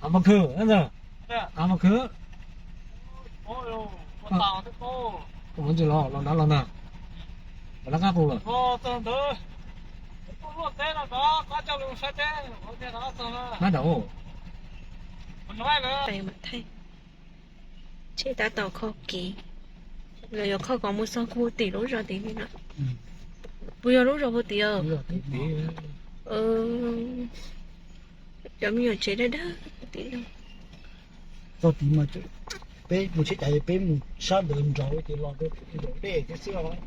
Av mas khwv, av mas khwv. Ua ntsis los, los nrad los na. Mas lab qab qus lawm. Nab dam. Tsheb tab tom kho kev, lawv yuav kho kom mus txog kuv tim lub zos tim no. Puas yog lub zos puag tim? Cov me nyuam tsev dawb dawb tim no. Txog tid mas peb mus tsheb cav, peb mus sab ntawd nraud ces los rau nraum dej thiab xwb os.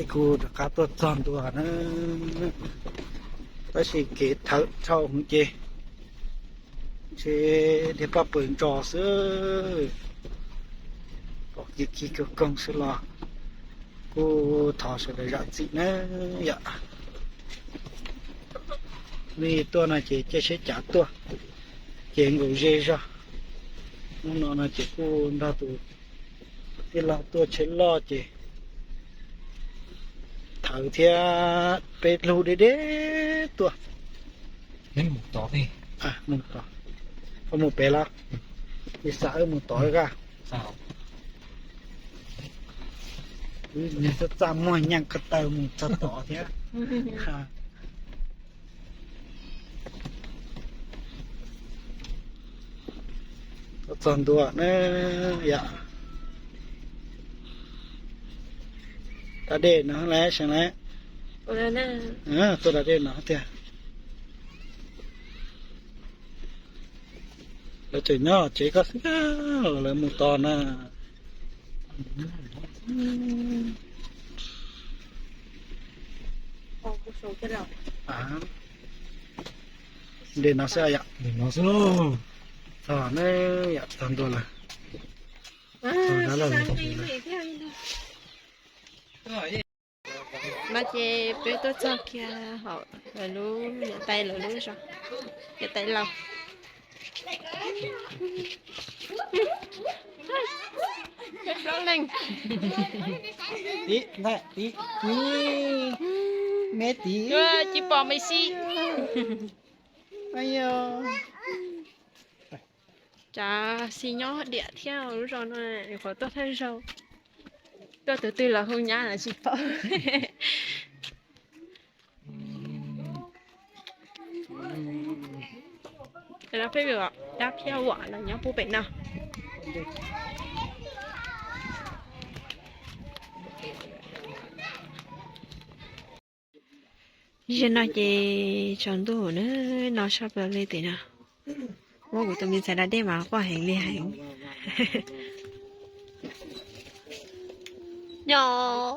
Es kuv rov qab tuaj txog ntua na, tab sis kev thawv dhau hwv ces ntshe dhia paj pawg ntsos xwb, pom kiv kiv koog koog xwb los kuj thov sawv daws zam txim na yom. Nej tuaj no ces caij tsheb cav tuaj ces nkaum ze zog. Hnub no no ces kuj nrog tus tij laug tuaj tsheb loj ces thawv thiab peb hlub deb deb tuaj. Mus tod, mus pem los, ib xav wb mus tod ib qab. Wb txaj muag nyeej ko taw mus txog tod thiab. Tuaj txog ntua na yom. Da dej no lawm, seev lawm. Tuaj da dej no tiag. Lawv tseem nyob tsev koj xwb, lawv mus tod na. Ntej no xwb yom. Ntej no xwb lauj. Txog na yom, txog ntua lawm. Txog dab laug lawm. No ces peb tuaj txog kiag hauv lawv lub niam tais, lawv lub zos, niam tais laus. Peb plaub leeg. Tib, tib, me tib. Tsis pom me xi. Tsav xi nyob diam thiab lub zos no, nyuam qhuav tuaj thawj zaug. Tuaj tus twg los hu nyab los tsis paub. Peb dab phiab vam los nyob puag pem no. Zaum no ces tsaus ntuj na, no sab plaws li tim no. Muab kuv tus me ntxhais da dej mas quaj heev li heev. Nyob.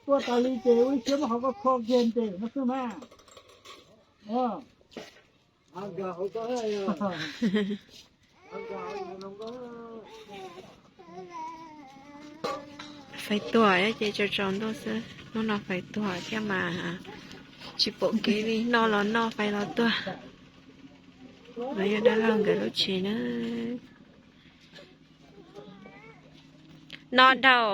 Tuaj tas li ces ua ib siab muab qhov ko kho kiag tes no xwb mas. Fais tuag ces tsaus tsaus ntuj xwb, hnub no fais tuag thiab mas tsis pom kev li, noj los noj, fais los tuag. No yog dab laug nkawd lub tsev na. Noj dhau.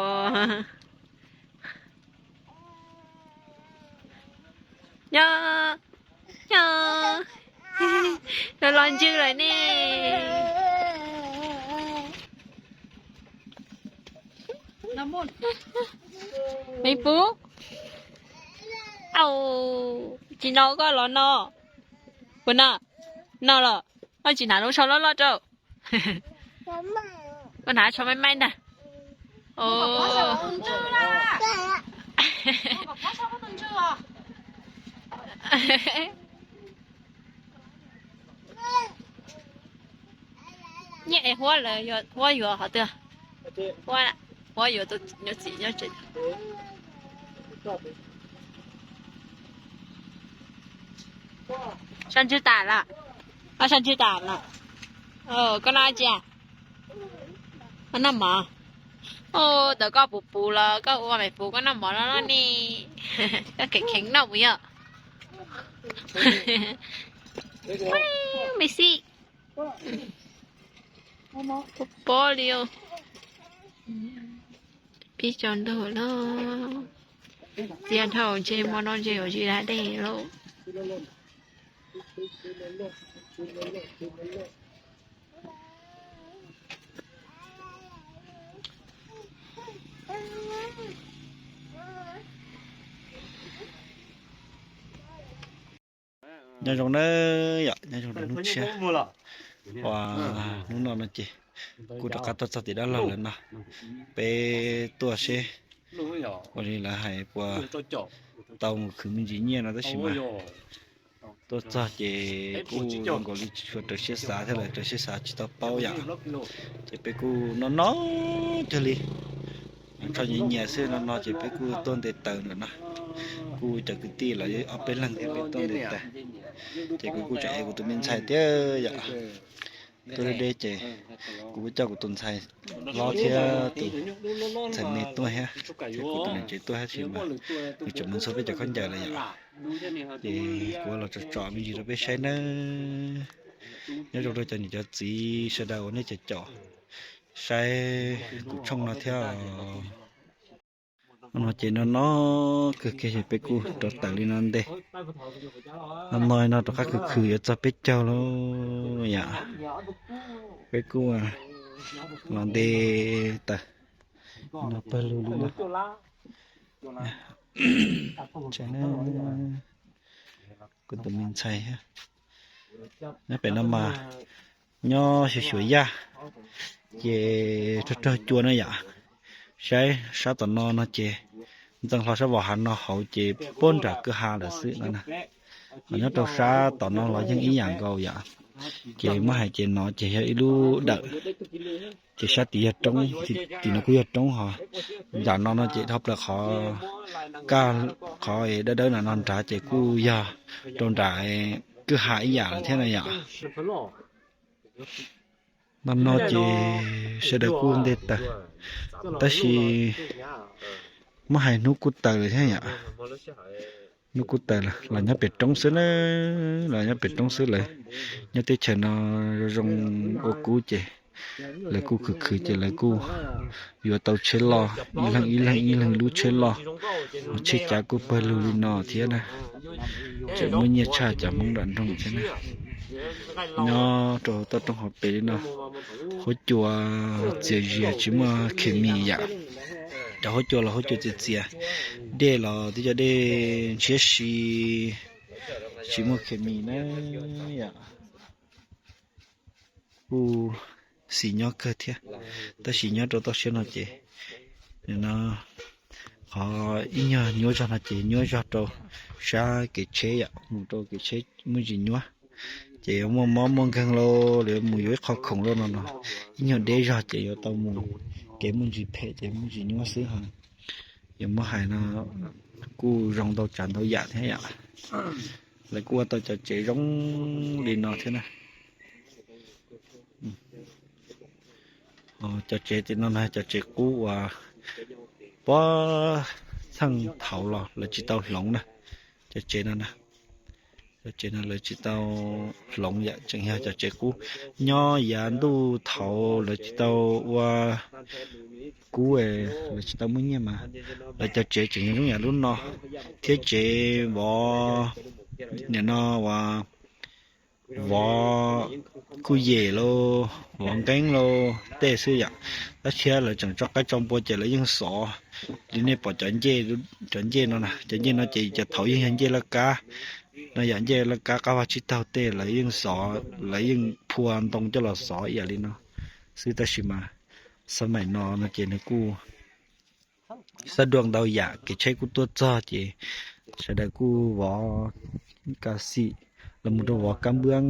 Nyob, nyob, los los ntswg lawm ne. Me Pub, au, tsis no koj los no. Puas no? No los. Koj tsis hnav lub tsho loj loj rau. Koj hnav tsho maib maib ntag. Nyiaj es Huab lawv, Huab yuav qhov twg? Huab yuav tus nyob txim nyob tsev. Sab ntswg tas lawm. Koj sab ntswg tas lawm. Koj noj tsi? Koj noj mov. Thaum koj puv puv los koj ua me puv, koj noj mov no ne. Koj kheev kheev noj puas yog? Me xij, pob pob li os. Pib tsaus ntuj lawm, txias dhau ntshe hmo no ntshe yuav tsis da dej lauj. Nyob zoo nawb yom, nyob zoo rau hnub tshiab. Ua, hnub no no ces kuj rov qab tuaj txog tim dab laug lawm no. Peb tuaj seb ua li lawv hais puas tau mus khwv me ntsis nyiaj no tab sis mas tuaj txog ces kuj zoo nkaus li tsis tshua raws siab xav thiab lawm, raws siab xav tsis tau paub yom. Ces peb kuj no no cuag li tso nyias nyias xwb no no ces peb kuj tuaj nte taws ntawm no. Kuj cov kwv tij lawv ob peb leeg thiab peb tuaj nte taws. Ces kuv kuj tseem ev kuv tus me ntxhais thiab yom. Tuaj deb deb ces kuv kuj coj kuv tus ntxhais hlob thiab tus ntxhais me tuaj thiab, thiab kuv tus niam tsev tuaj thiab sis mas nws tseem mus ntxhua peb cov khaub ncaws lawm yom. Ces kuv los tsom tsom me ntsis rau peb saib nawb. Nyob zoo rau cov niam cov txiv sawv daws uas nej cov caum saib kuv tshooj no thiab. No ces no no kawg kiag ces peb kuj rov tawm li no ntej. No no no rov qab khwv khwv yuav txog peb caug lawm yom. Peb kuj los nte taws no pawg lug li no. Kuv tus me ntxhais thiab. Nyob pem no mas nyob xyuas xyuas yaj, ces raug raug cua na yom. Saib sab tom no no ces ntxeev hlo sab vos hav no hauv ces puag nram kwj ha lawm xwb no na. Ho nyob rau sab tom no los yeej ib yam nkaus yom. Ces muab hais ces no ces yog ib lub dawm, ces sab tid yog roob, tim no kuj yog roob ho. Nram no no ces dhau plaws qhov kaj, qhov dawb dawb no no nrad ces kuj yog rau nram kwj ha ib yam lawm thiab na yom. No no ces sawv daws kuj nte taws, tab sis muab hais hnub kuj taws lawm thiab yom. Hnub kuj taws lawm, los nyob pem roob xwb na, los nyob pem roob xwb lawm. Nyob teb chaws no zoo ua kub ces lawv kuj khwv khwv ces lawv kuj yuav tau tsheb loj, ib leeg ib leeg ib leeg lub tsheb loj, tsheb cav kuj pawg lug li no thiab na. Tseem muaj nyiaj tshaj cov Hmoob nram nroog thiab na. Nyob rau toj roob hauv pes li no, huab cua txias zias tsis muaj khes mis yom. Cov huab cua los huab cua txias txias, dej los twb cov dej ntshiab si, tsis muaj khes mis na yom. Kuj xis nyob kawg thiab, tab sis nyob rau toj siab no ces no qhov ib nyuag nyuaj zog no ces nyuaj zog rau sab kev tsheb yom, mus rau kev tsheb muaj ntsis nyuaj. Ces yuav muaj mob muaj nkeeg lauj, los mus yuav ib qho khoom lauj no no, ib nyuag deb zog ces yuav tau mus kev muaj ntsis phem ces muaj ntsis nyuaj xwb ho. Yuav muab hais no kuj zoo ntau tsav ntau yam thiab yom. Lawv kuj ua tau cov tsev zoo li no thiab na. Cov tsev tim no na cov tsev qub uas puag txheej thaud los lawv tsis tau hloov na. Cov tsev no na, cov tsev no lawv tsis tau hloov yom, tseem yog cov tsev qub. Nyob yav ntuj thaud lawv tsis tau ua kub, lawv tsis tau muaj nyiaj mas lawv cov tsev tseem yog zoo yam lub no, thiab tsev vov, nim no uas vov kuj yem lauj, vov nqeeb lauj tej xwb yom. Tab sis lawv tseem tso qaib tso npua ces lawv yeej xov li nej pom cov ncej, cov ncej no na, cov ncej no ces cov thaud yeej yog ncej laj kab no yom, ncej laj kab qab vag tsib taug tej lawv yeej xov, lawv yeej phua ntoo coj los xov ib yam li no xwb. Tab sis mas xab maim no no ces nws kuj xab duaj ntau yam, kev tsheb kuj tuaj txog ces sawv daws kuj vov kas xim los mus rau vov kab npwab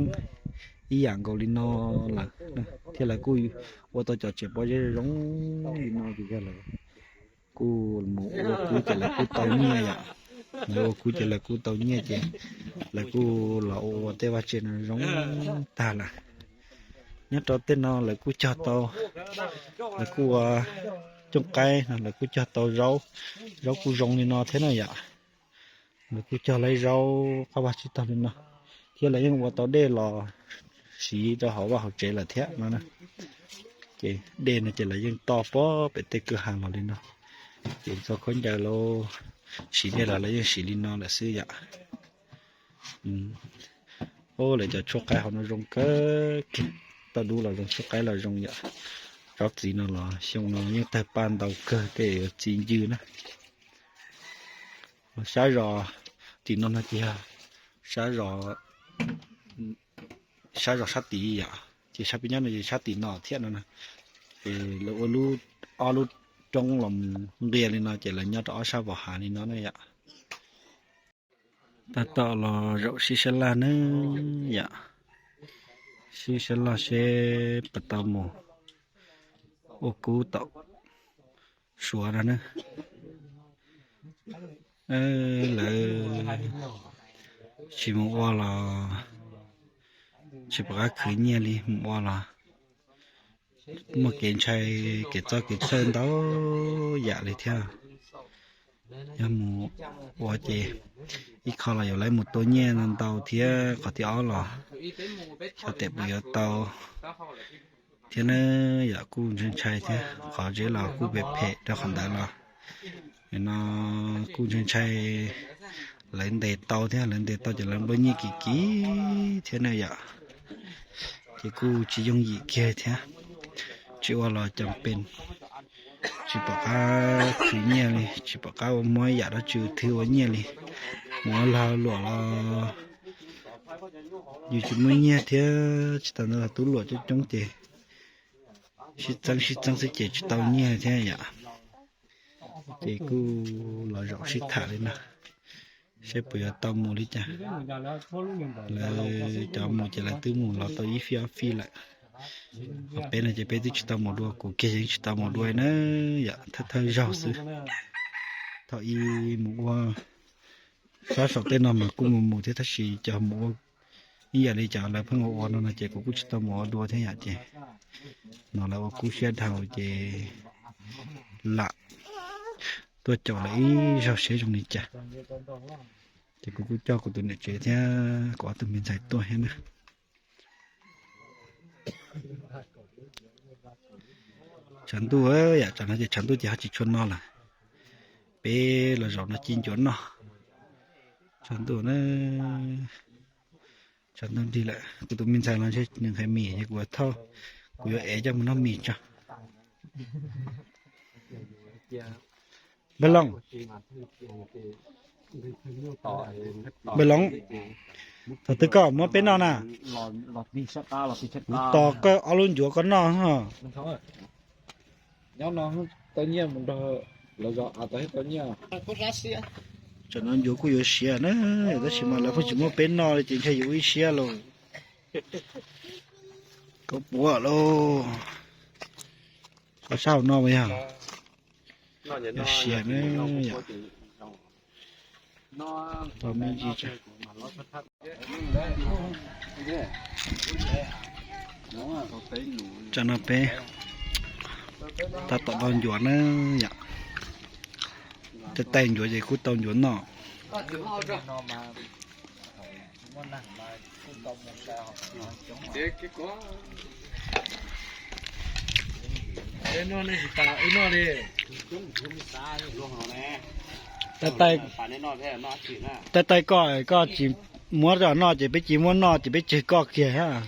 ib yam nkaus li no lawm, thiab lawv kuj ua tau cov tsev pob zeb zoo li no ces yog lawv kuj mus ua kub ces lawv kuj tau nyiaj yom. Lawv ua kub ces lawv kuj tau nyiaj ces lawv kuj los ua tej vaj tse no zoo tag lawm. Nyob rau tej no lawv kuj cog tau, lawv kuj ua cooj qaib no lawv kuj cog tau zaub, zaub kuj zoo li no thiab na yom. Lawv kuj cog lawv zaub qab vag tsib taug li no. thiab lawv yeej ua tau dej los siv rau hauv vaj hauv tsev lawm thiab no na. Ces dej no ces lawv yeej toj pem tej kwj ha los li no. Ces txog khaub ncaws los siv dej los lawv yeej siv li no lawm xwb yom. Lawv cov tshuaj qaib hauv no zoo kawg kiag, toj dub los zoo, tshuaj qaib los zoo yom. Tsob txiv no los xyoo no yeej tawg paj ntau kawg tej yuav txi ncw na. Sab zos tim no no ces yog sab zos, sab zos sab tid yom, ces sab peb nyob no ces sab tim no thiab no na. Ces lawv ua lub, ob lub roob los mus nqia li no ces lawv nyob rau ob sab vos hav li no na yom. Tab tom los zaum sib sab laj na yom, sib sab laj seb puas tau mus ua kub tom Suav no na. Lawv tsis mus ua los tsis pom qab khwv nyiaj li, mus ua los muaj kev ntshai kev txob kev txhawj ntau yam li thiab. Yog mus ua ces ib qho los yuav lawv mus tua nyiaj ntau thiab, qhov thib ob los xyov tes puas yuav tau thiab na. Yom, kuj ntshai ntshai thiab, qhov zeb los kuj phem phem rau qhov ntawd los no kuj ntshai ntshai lawv ntes tau thiab, lawv ntes tau ces lawv nplua nyiaj kim kim thiab na yom. Ces kuj tsis yooj yim kiag thiab, tsis ua los cas pes, tsis pom qab khwv nyiaj li, tsis pom qab ua muab yam dab tsi thwb ua nyiaj li. Mus ua lag luam los yus tsis muaj nyiaj thiab, tsis tas ntawd los tub luam coob coob ces sib txeeb sib txeeb xwb ces tsis tau nyiaj thiab yom. Ces kuj los zaum sib tham li no, seb puas yuav tau mus li cas. Lawv cov mus ces lawv twb mus los tau ib fij ob fij lawm. Ho peb no ces peb twb tsis tau mus dua, kuv kiag yeej tsis tau mus dua na yom, thawj thawj zaug xwb. Thaum ub mus ua sab saum tej no mas kuj mus mus thiab, tab sis cov mus ua ib yam li cov lawv pheej ua ua no no ces kuv kuj tsis tau mus ua dua thiab yom. Ces no lawv ua kub siab dhau ces lam tuaj caum lawv ib zaug seb zoo li cas. Ces kuv kuj coj kuv tus niam tsev thiab kuv ob tug me ntxhais tuaj thiab na. Tshav ntuj yom, tsam no ces tshav ntuj ces ho tsis tshua no lawm. Peb los zaum no ci ncuav noj. Tshav ntuj na, tshav ntuj nrig lawm. Kuv tus me ntxhais los ntshe nws hais mis es kuv thauj, kuv yuav ev coj mus noj mis tso. Npawg Loos, Npawg Loos, thaum twg koj muab peb noj na? Kuv tos koj ob lub ncuav koj noj. Nyob no tau nyiaj mus nrog lawv zov av tau thiab tau nyiaj. Tsam no ncuav kuj yuav siav na, tab sis mas lawv pheej tsis muab peb noj li ces ntshe yuav ua ib siab lauj. Koj puav lauj. Koj sab hauv no puas yog? Yuav siav na yom. Tau me ntsis tsa. Tsam no peb tab tom tau ncuav na yom. Tej tais ncuav ces kuj tau ncuav noj. Tais tais, tais tais koj, koj tsis muab rau noj ces peb tsis muab noj ces peb tseg koj kiag thiab.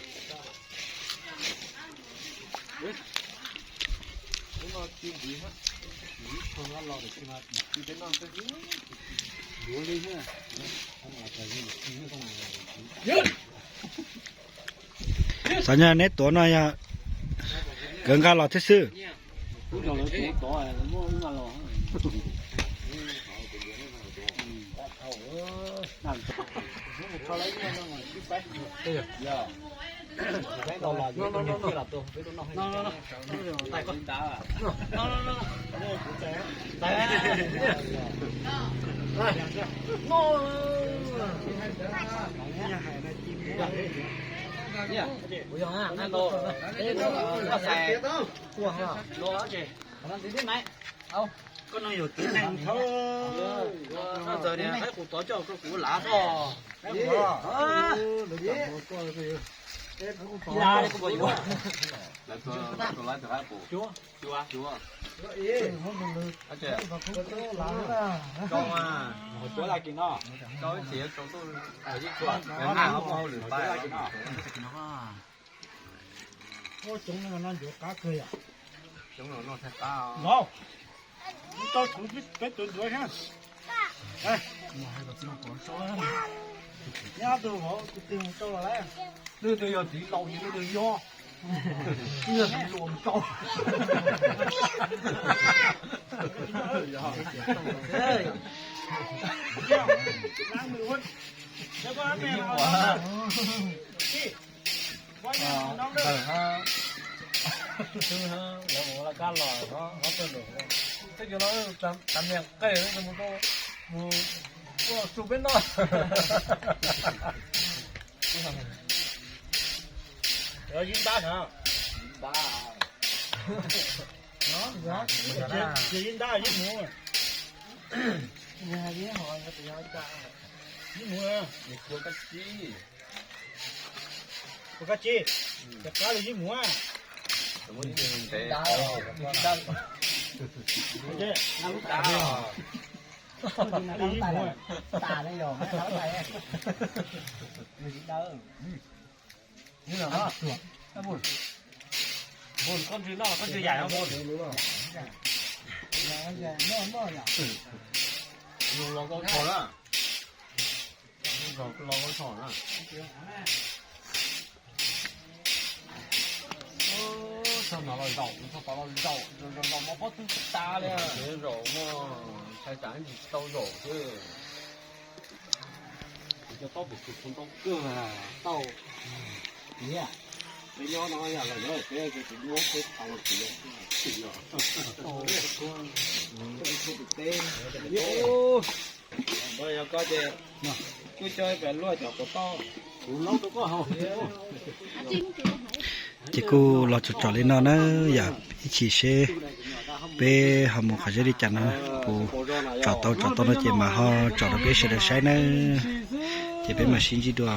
Xav nyog neb tuav no yog nkawd nqa los thiab xwb. Koj no yog kev neeg thaub. Koj txawm niag qaib qus tod coj rau kuv lav tod. Ua coob no ncuav qab kawg yom. Los, rau txhua peb tus ncuav thiab. Nyob tus hauv tus twg mus rau los lawm. Leej twg yog txiv laus ces leej twg nyob, twb yog txiv hluas mus rau. Lawv ua laj kab los hov pawg lug, tej cov no tam niag qej mus rau mus ua su peb noj. Yog yib ntab na. Yog yib ntab yib mus. Yib mus. Ua kab tsi, cov qab los yib mus. Koj ntsw noj koj ntsw yaim no. Los koj tho na. Los koj tho na. Txog no los zaum, txog tod los zaum, zaum zaum zaum mov pob twb tas li. Zaum no, ntshai tsam ntsis tsis tau zaum xwb. Kuv cov taub pum kws kuv ntau kawg, tau. Peb nyob no yam los yog peb ces kuv muab peb tau los kuv yog. Yog koj ces kuj coj pem luaj cov kuv tau. Ces kuj los tsom tsom li no na, yam ib chim seb peb ho mus qhov zeb li cas no, kuv tsom tau tsom tau no ces mam ho tsom rau peb sawv daws saib nawb. Ces peb mam sib ntsib dua.